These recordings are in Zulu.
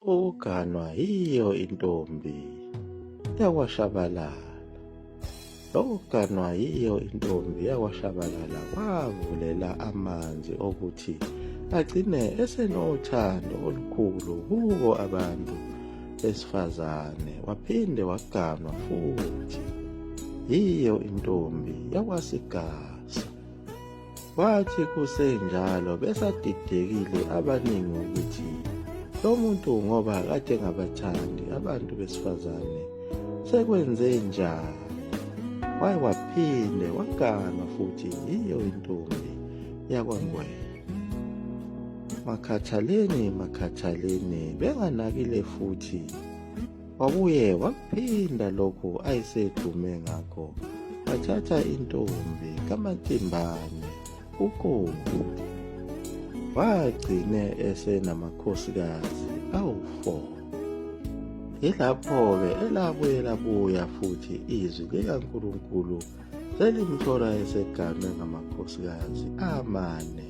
Ukuganwa yiyo intombi yakwaShabalala. Ukuganwa yiyo intombi yakwaShabalala kwavulela amanzi okuthi agcine esenothando olukhulu kubo abantu besifazane waphinde waganwa futhi yiyo intombi yakwaSigasa. Kwathi kusenjalo besadidekile abaningi ukuthi lo muntu ngoba kade engabathandi abantu besifazane sekwenze njani waye waphinde waganwa futhi yiyo intombi yakwaNgwenya. Makhathaleni makhathaleni benganakile futhi Wabuye wakuphinda lokhu ayesedume ngakho wathatha intombi kaMantimbane uKombi. Wagcine esenamakhosikazi awu-4. Yilapho-ke elabuye labuya futhi izwi likaNkulunkulu selimthola eseganwe ngamakhosikazi amane.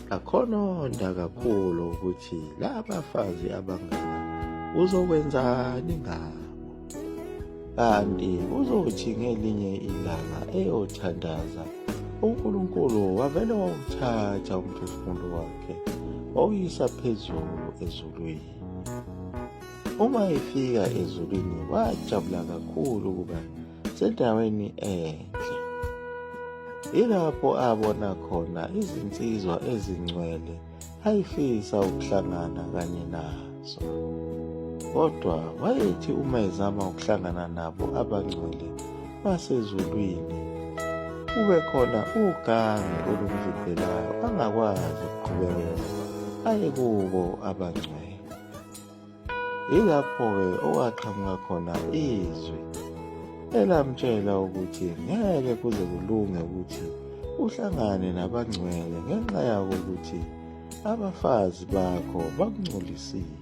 Akhononda kakhulu ukuthi labafazi abangaka uzokwenzani ngabo. Kanti uzothi ngelinye ilanga eyothandaza uNkulunkulu wavele wawuthatha umphefumulo wakhe wawuyisa phezulu ezulwini. Uma efika ezulwini wajabula kakhulu ukuba sendaweni enhle. Yilapho abona khona izinsizwa ezingcwele ayefisa ukuhlangana kanye nazo. Kodwa wayethi uma ezama ukuhlangana nabo abangcwele basezulwini, kube khona ugange olumvimbelayo angakwazi ukuqhubekela aye kubo abangcwele. Yilapho-ke okwaqhamuka khona izwi elamtshela ukuthi ngeke kuze kulunge ukuthi uhlangane nabangcwele ngenxa yako ukuthi abafazi bakho bakungcolisile.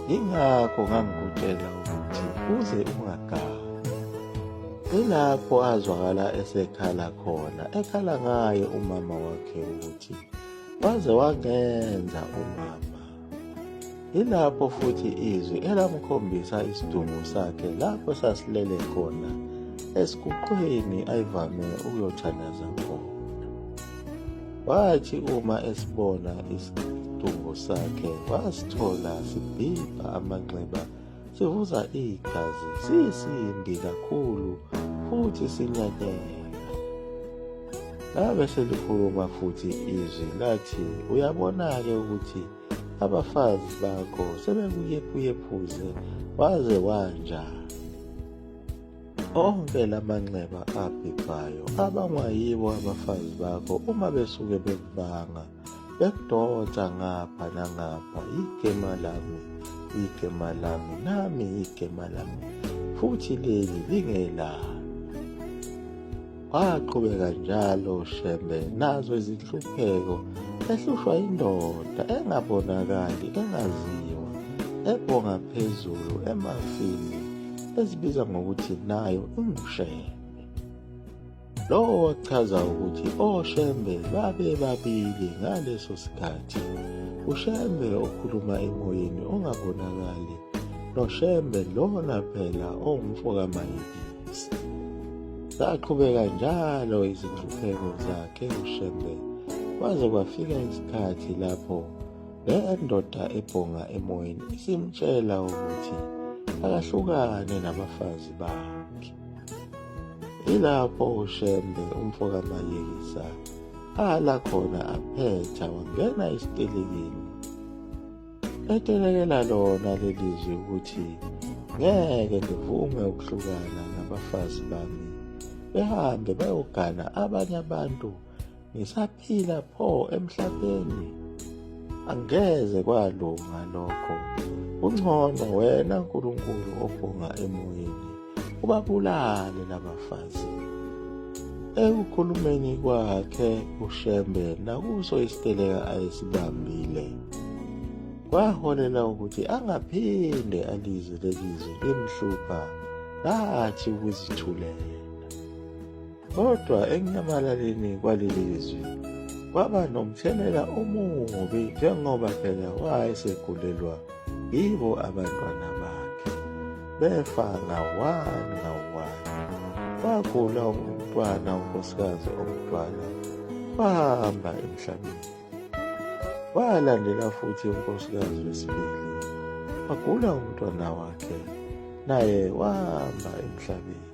Yingakho ngangikutshela ukuthi uze ungagani. Yilapho azwakala esekhala khona, ekhala ngaye umama wakhe ukuthi waze wangenza umama. Yilapho futhi izwi elamkhombisa isidumbu sakhe lapho sasilele khona esiguqweni ayivame ukuyothandaza khona. Wathi uma esibona isidumbu sakhe wasithola sibhibha amanxeba sivuza igazi sisimbi kakhulu futhi sinyanyeka. Labe selikhuluma futhi izwi lathi uyabona-ke ukuthi abafazi bakho sebekuyephuyephuze waze wanjani. Onke lamanxeba abhibhayo abangwa yibo abafazi bakho uma besuke bekubanga bekudonsa ngapha nangapha igema lami igema lami nami igema lami futhi leli lingelami Waqhubeka njalo Shembe nazo izinhlupheko ehlushwa indoda engabonakali engaziwa ebhonga phezulu emafini ezibiza ngokuthi nayo inguShembe. Lowo wachaza ukuthi oShembe babe babili ngaleso sikhathi, uShembe okhuluma emoyeni ongabonakali noShembe lona phela owumfo kaMayekisi. Zaqhubeka njalo izinhlupheko zakhe uShembe kwaze kwafika isikhathi lapho le ndoda ebhonga emoyeni isimtshela ukuthi akahlukane nabafazi bakhe. Yilapho uShembe umfo kaMayekisa ala khona aphetha wangena esitelekeni Etelekela lona leli zwi ukuthi ngeke ngivume ukuhlukana nabafazi bami behambe bayogana abanye abantu ngisaphila pho emhlabeni angeze kwalunga lokho kungcono wena nkulunkulu obhonga emoyeni ubabulale labafazi ekukhulumeni kwakhe uShembe nakuso isiteleka ayesibambile kwaholela ukuthi angaphinde alizwe lelizwi limhlupha lathi ukuzithulela kodwa ekunyamalaleni kwaleli zwi. Kwaba nomthelela omubi njengoba phela wayesegulelwa yibo abantwana bakhe befa nga-one nga-one. Wagula umntwana unkosikazi omdala wahamba emhlabeni. Walandela futhi unkosikazi wesibili wagula umntwana wakhe naye wahamba emhlabeni.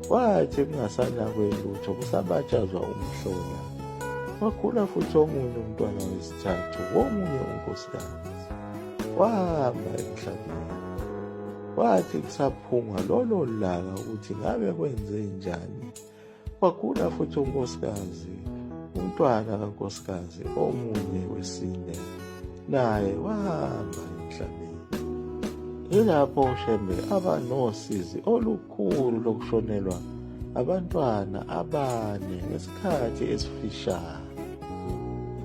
Kwathi kungasanakwe lutho kusabatshazwa umhlola wakhula futhi omunye umntwana wesithathu womunye unkosikazi wahamba emhlabeni. Kwathi kusaphungwa lolo laka ukuthi ngabe kwenze njani Wakhula futhi unkosikazi, umntwana kankosikazi omunye wesine naye wahamba emhlabeni. Yilapho uShembe aba nosizi olukhulu lokushonelwa abantwana abane ngesikhathi esifishane.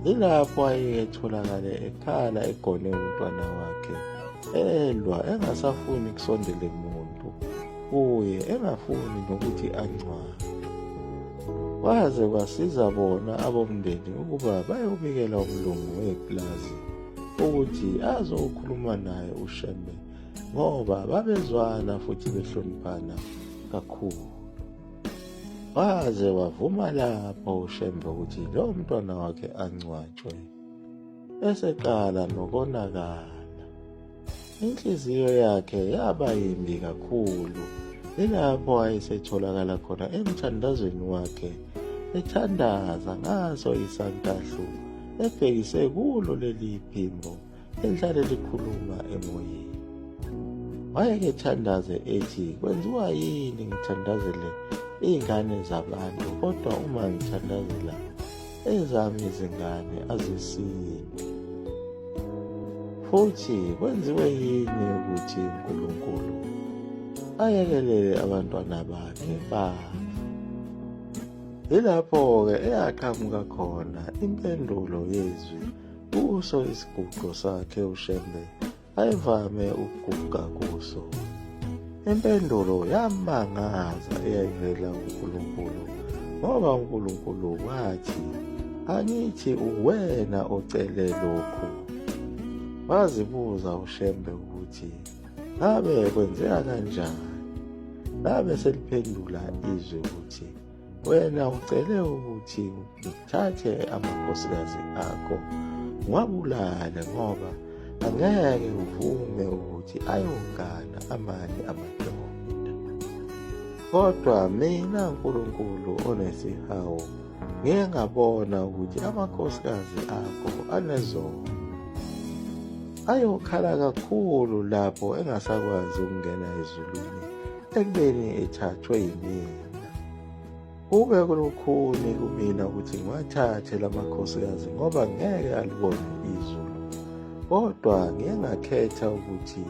Yilapho ayetholakale ekhala egone umntwana wakhe elwa engasafuni kusondele muntu kuye engafuni nokuthi angcwabe. Kwaze kwasiza bona abomndeni ukuba bayobikela umlungu wepulazi ukuthi azokhuluma naye uShembe ngoba babezwana futhi behloniphana kakhulu. Waze wavuma lapho uShembe ukuthi lo mntwana wakhe angcwatshwe eseqala nokonakala. Inhliziyo yakhe yaba yimbi kakhulu yilapho ayesetholakala khona emthandazweni wakhe ethandaza ngaso isankahlu ebhekise kulo leli phimbo elihlale likhuluma emoyeni. Wayeke thandaze ethi kwenziwa yini ngithandazele iy'ngane zabantu kodwa uma ngithandazela ezami izingane azisindi. Futhi kwenziwe yini ukuthi uNkulunkulu ayekelele abantwana bakhe bafe? Yilapho-ke eyaqhamuka khona impendulo yezwi kuso isiguqo sakhe uShembe ayevame ukuguqa kuso. Impendulo yamangaza eyayivela kuNkulunkulu ngoba uNkulunkulu wathi, angithi uwena ocele lokhu. Wazibuza uShembe ukuthi ngabe kwenzeka kanjani. Labe seliphendula izwi ukuthi Wena ucele ukuthi ngithathe amakhosikazi akho ngiwabulale ngoba angeke uvume ukuthi ayogana amanye amadoda. Kodwa mina Nkulunkulu onesihawu ngike ngabona ukuthi amakhosikazi akho anezono. Ayokhala kakhulu lapho engasakwazi ukungena ezulwini ekubeni ethathwe yimina. Kube kulukhuni kumina ukuthi ngiwathathe la makhosikazi ngoba ngeke alibone izulu. Kodwa ngiye ngakhetha ukuthi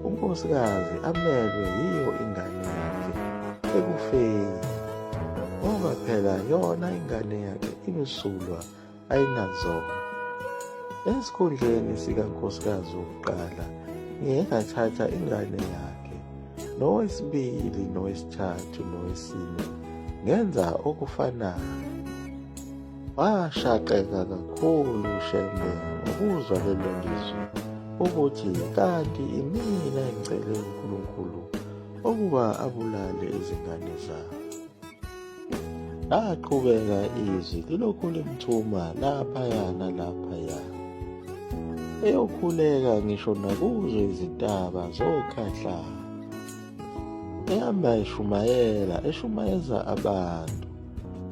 unkosikazi amelwe yiyo ingane yakhe ekufeni ngoba phela yona ingane yakhe imsulwa ayinazona. Esikhundleni sikankosikazi wokuqala ngiye ngathatha ingane yakhe nowesibili nowesithathu nowesine ngenza okufanayo. Washaqeka kakhulu uShembe ngokuzwa lelo lizwi ukuthi kanti imina engicele uNkulunkulu ukuba abulale izingane zabo. Laqhubeka izwi lilokhu limthuma laphaya nalaphaya. Eyokhuleka ngisho nakuzo izintaba zokhahlamba. Ehamba eshumayela, eshumayeza abantu.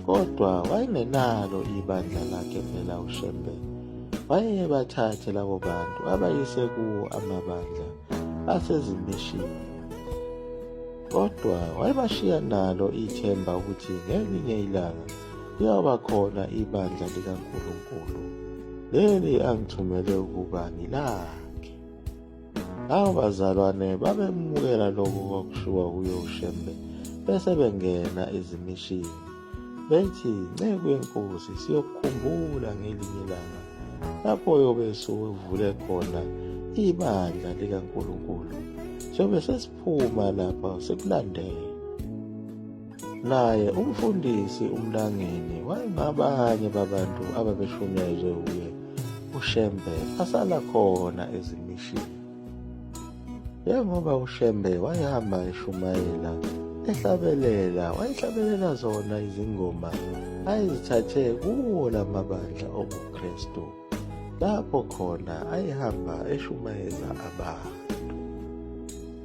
Kodwa wayengenalo ibandla lakhe phela uShembe. Wayebathathe labo bantu abayise kuwo amabandla asezimishini. Kodwa wayebashiya nalo ithemba ukuthi ngelinye ilanga liyoba khona ibandla likaNkulunkulu leli angithumele ukuba ngilakhe. Labo bazalwane babemukela lokho kwakushiwo kuye uShembe bese bengena ezimishini bethi nceku yenkosi siyokukhumbula ngelinye ilanga lapho yobe suvule khona ibandla likaNkulunkulu siyobe sesiphuma lapha sikulandela. Naye umfundisi uMlangeni wayengabanye babantu ababeshunyayezwe wuye uShembe asala khona ezimishini. Njengoba uShembe wayehamba eshumayela, ehlabelela, wayehlabelela zona izingoma ayezithathe kuwo lamabandla obuKristu, lapho khona ayehamba eshumayeza abantu.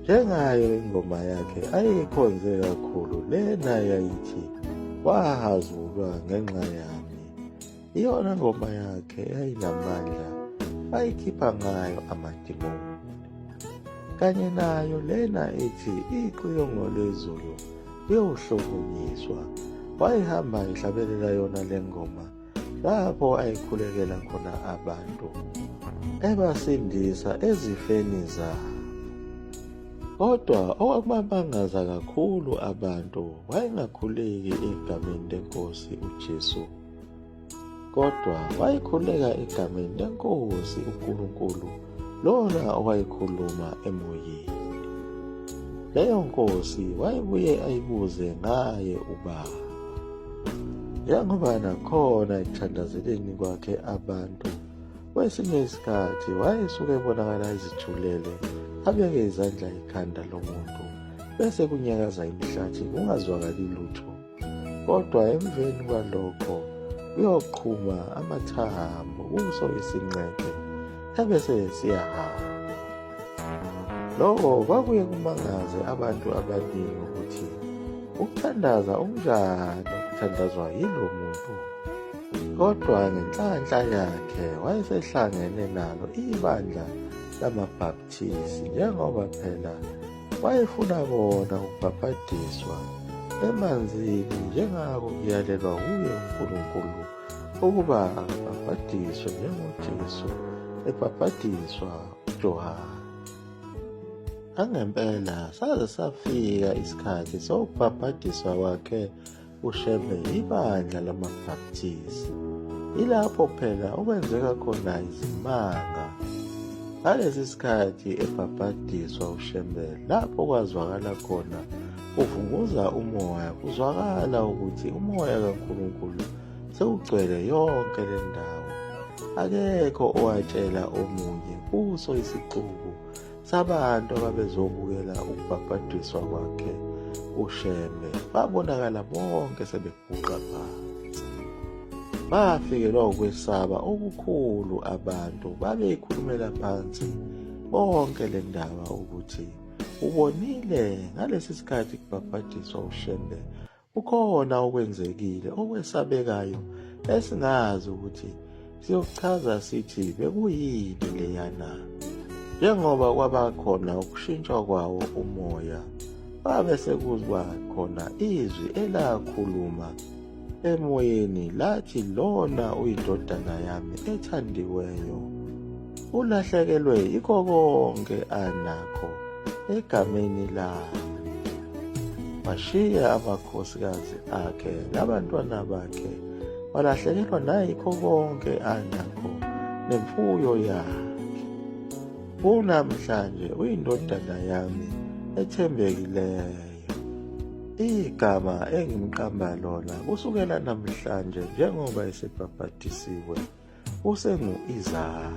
Njengayo ingoma yakhe ayeyikhonze kakhulu lena yayithi wahazulwa ngenxa yami. Iyona ngoma yakhe yayinamandla ayikhipha ngayo amadimoni. Kanye nayo lena ethi icilongo lezulu liyowuhlokunyiswa. Wayehamba ehlabelela yona le ngoma lapho ayikhulekela khona abantu ebasindisa ezifeni zabo. Kodwa okwakubamangaza kakhulu abantu wayengakhuleki egameni lenkosi uJesu Kodwa wayekhuleka egameni leNkosi uNkulunkulu lona owayekhuluma emoyeni. Leyo nkosi wayebuye ayibuze ngaye ubaba. Njengoba nakhona ekuthandazeleni kwakhe abantu, kwesinye isikhathi wayesuke ebonakala ezijulele abeke izandla ekhanda lomuntu bese kunyakaza imihlathi kungazwakali lutho. Kodwa emveni kwalokho kuyoqhuma amathambo kuso isinqeke ebese siyahamba. Lokho kwakuye kumangaze abantu abaningi ukuthi ukuthandaza okunjani okuthandazwa yilo muntu. Kodwa ngenhlanhla yakhe wayesehlangene nalo ibandla lamaBhapthisi njengoba phela Wayefuna kona ukubhabhadiswa emanzini njengako kuyalelwa wuye uNkulunkulu ukuba akabhabhadiswe njengoJesu ebhabhadiswa uJohane. Nangempela saze safika isikhathi sokubhabhadiswa kwakhe uShembe yibandla lamaBhaptisi. Yilapho phela okwenzeka khona izimanga. Ngalesi sikhathi ebhabhadiswa uShembe lapho kwazwakala khona kuvunguza umoya, kuzwakala ukuthi umoya kaNkulunkulu sewugcwele yonke le ndawo. Akekho owatshela omunye kuso isixuku sabantu ababezobukela ukubhabhadiswa kwakhe uShembe babonakala bonke sebeguqa phansi. Bafikelwa ukwesaba okukhulu abantu babeyikhulumela phansi bonke le ndaba ukuthi ubonile ngalesi sikhathi kubhabhadiswa uShembe Kukhona okwenzekile okwesabekayo esingazi ukuthi siyochaza sithi bekuyini leyana. Njengoba kwaba khona ukushintshwa kwawo umoya, kwabe sekuba khona izwi elakhuluma emoyeni lathi lona uyindodana yami ethandiweyo. Ulahlekelwe yikho konke anakho egameni lami. Washiya amakhosikazi akhe nabantwana bakhe, walahlekelwa nayikho konke anakho nemfuyo yakhe. Kunamhlanje uyindodana yami ethembekileyo. Igama engimqamba lona kusukela namhlanje njengoba esebhabhadisiwe usengu-Isaya.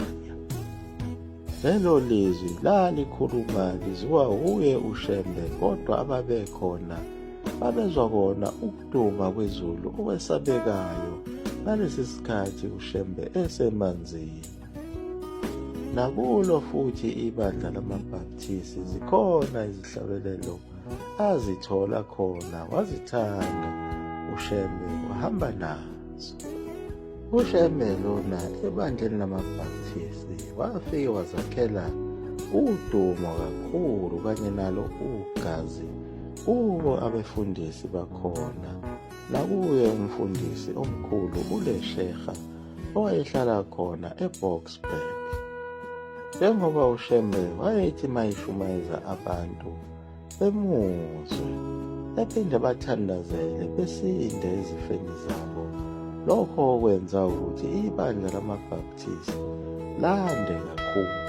Lelo lizwi lalikhuluma lizwiwa wuye uShembe kodwa ababekhona babezwa kona ukuduma kwezulu okwesabekayo ngalesi sikhathi uShembe esemanzini. Nakulo futhi ibandla lamaBhapthisi zikhona izihlabelelo azithola khona wazithanda uShembe wahamba nazo. UShembe lona ebandleni lamaBhapthisi wafike wazakhela udumo kakhulu kanye nalo ugazi kubo abefundisi bakhona nakuye umfundisi omkhulu uLesheha owayehlala khona eBoksburg. Njengoba uShembe wayethi mayishumayeza abantu bemuzwe bephinde bathandazele besinde ezifeni zabo lokho okwenza ukuthi ibandla lamaBaptist lande kakhulu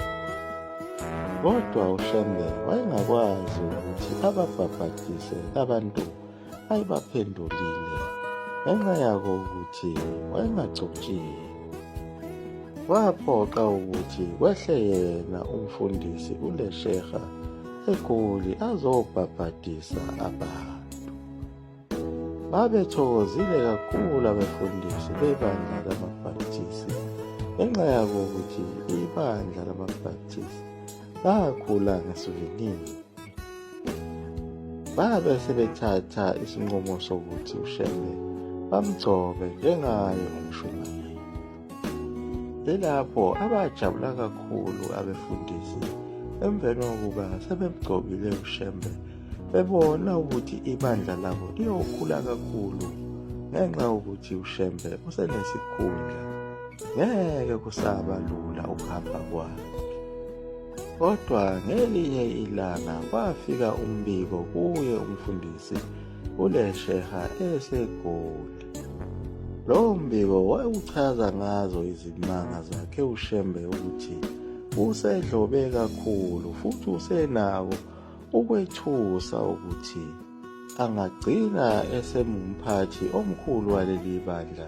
kodwa uShembe wayengakwazi ukuthi ababhabhadise abantu ayibaphendulile ngenxa yako ukuthi wayengagcotshiwe. Kwaphoqa ukuthi kwehle yena umfundisi uLesheha eGoli azobhabhadisa abantu. Babethokozile kakhulu abefundisi bebandla lamaBhaptisi ngenxa yako ukuthi ibandla lamaBhaptisi lakhula ngesivinini. Babe sebethatha isinqumo sokuthi uShembe bamgcobe njengaye umshumayeli. Yilapho abajabula kakhulu abefundisi emveni kokuba sebemgcobile uShembe bebona ukuthi ibandla labo liyokhula kakhulu ngenxa yokuthi uShembe usenesikhundla ngeke kusaba lula ukuhamba kwakhe. Kodwa ngelinye ilanga kwafika umbiko kuye umfundisi uLesheha eseGoli. Lowo mbiko wawuchaza ngazo izimanga zakhe uShembe ukuthi usedlobe kakhulu futhi usenako ukwethusa ukuthi angagcina esemumphathi omkhulu waleli bandla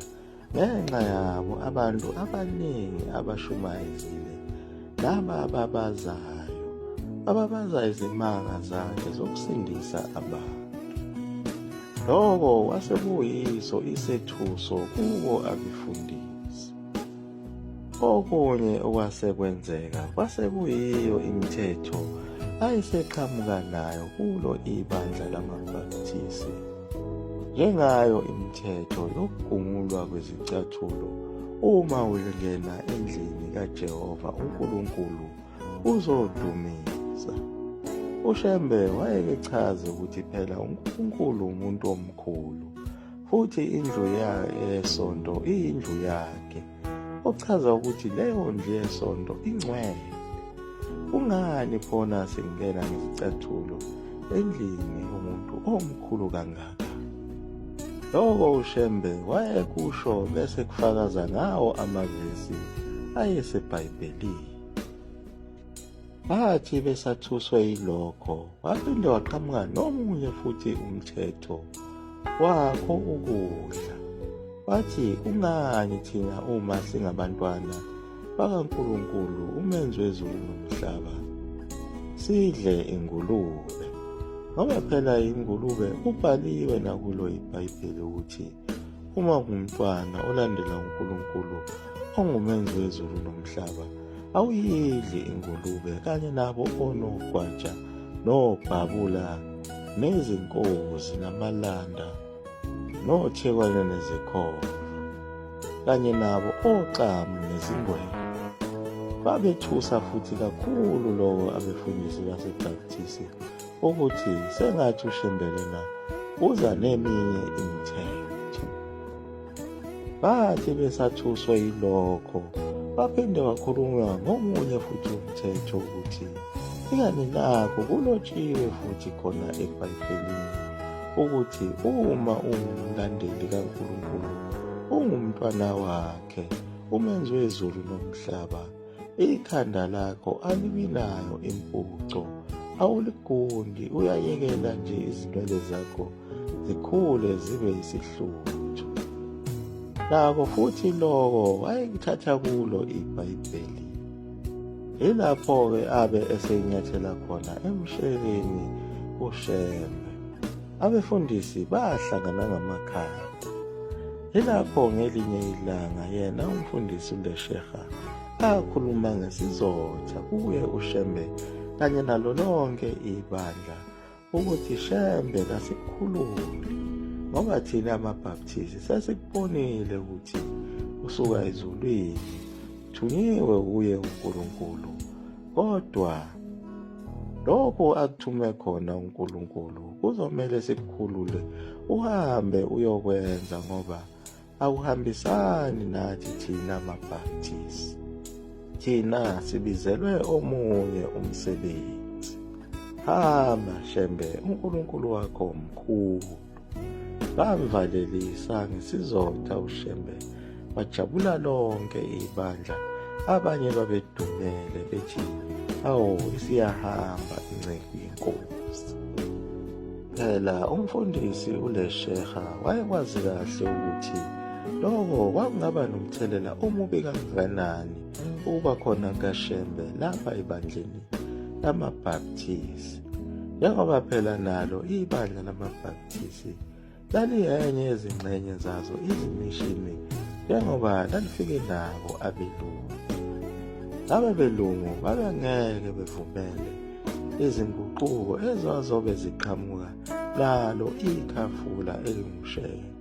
ngenxa yabo abantu abaningi abashumayezile laba ababazayo ababaza izimanga zakhe zokusindisa abantu. Lokho kwase kuyiso isethuso kubo abefundisi. Okunye okwasekwenzeka kwase kuyiyo imithetho ayeseqhamuka nayo kulo ibandla lamaBaptisi. Njengayo imithetho yokugungulwa kwezicathulo uma ungena endlini kaJehova uNkulunkulu uzodumisa. UShembe wayekechaze ukuthi phela uNkulunkulu umuntu omkhulu futhi indlu yesonto iyindlu yakhe. Ochaza ukuthi leyo ndlu yesonto ingcwele. Kungani phona singena ngezicathulo endlini yomuntu omkhulu kangaka? Lokho uShembe wayekusho bese kufakaza ngawo amavesi ayeseBhayibhelini. Bathi besathuswe yilokho, waphinde waqhamuka nomunye futhi umthetho wakho ukudla. Wathi kungani thina uma singabantwana bakaNkulunkulu umenzi wezulu nomhlaba sidle ingulube? Ngoba phela ingulube kubhaliwe nakulo iBhayibheli ukuthi uma ungumntwana olandela uNkulunkulu ongumenzi wezulu nomhlaba awuyidli ingulube kanye nabo onogwaja nobhabula nezinkozi namalanda nothekwane nezikhova kanye nabo oxamu nezingwenya. Babethusa futhi kakhulu lowo abefundisi baseBaptisi ukuthi sengathi uShembe lona uza neminye imithetho. Bathi besathuswe yilokho baphinde wakhulunywa ngomunye futhi umthetho ukuthi ikani nakho kulotshiwe futhi khona eBhayibhelini ukuthi uma ungumlandeli kaNkulunkulu ungumntwana wakhe umenzi wezulu nomhlaba Ikhanda lakho alibinayo impuco, awuligundi, uyayekela nje izinwele zakho zikhule zibe yisihluthu. Nako futhi loko wayekuthatha kulo iBhayibheli. Yilapho-ke abe eseyinyathela khona emsheleni uShembe. Abefundisi bahlangana ngamakhanda. Yilapho ngelinye ilanga yena umfundisi uLesheha akhuluma ngesizotha kuye uShembe kanye nalo lonke ibandla ukuthi Shembe kasikhulule ngoba thina amaBaptist sesikubonile ukuthi usuka ezulwini thunyiwe kuye uNkulunkulu kodwa lokhu akuthume khona uNkulunkulu kuzomele sikukhulule uhambe uyokwenza ngoba akuhambisani nathi thina maBaptist. Thina sibizelwe omunye umsebenzi. Hamba Shembe, uNkulunkulu wakho mkhulu. Bamvalelisa ngesizotha uShembe, wajabula lonke ibandla. Abanye babedumele bethi, awu isiyahamba inceku yenkosi. Phela umfundisi uLesheha wayekwazi kahle ukuthi lokho kwakungaba nomthelela omubi kangakanani ukuba khona kukaShembe lapha ebandleni lamaBhaptisi. Njengoba phela nalo ibandla lamaBhaptisi laliyenye yezingxenye zazo izimishini njengoba lalifike nabo abelungu. Laba belungu babengeke bevumele izinguquko ezazobe ziqhamuka nalo ikhafula elinguShembe.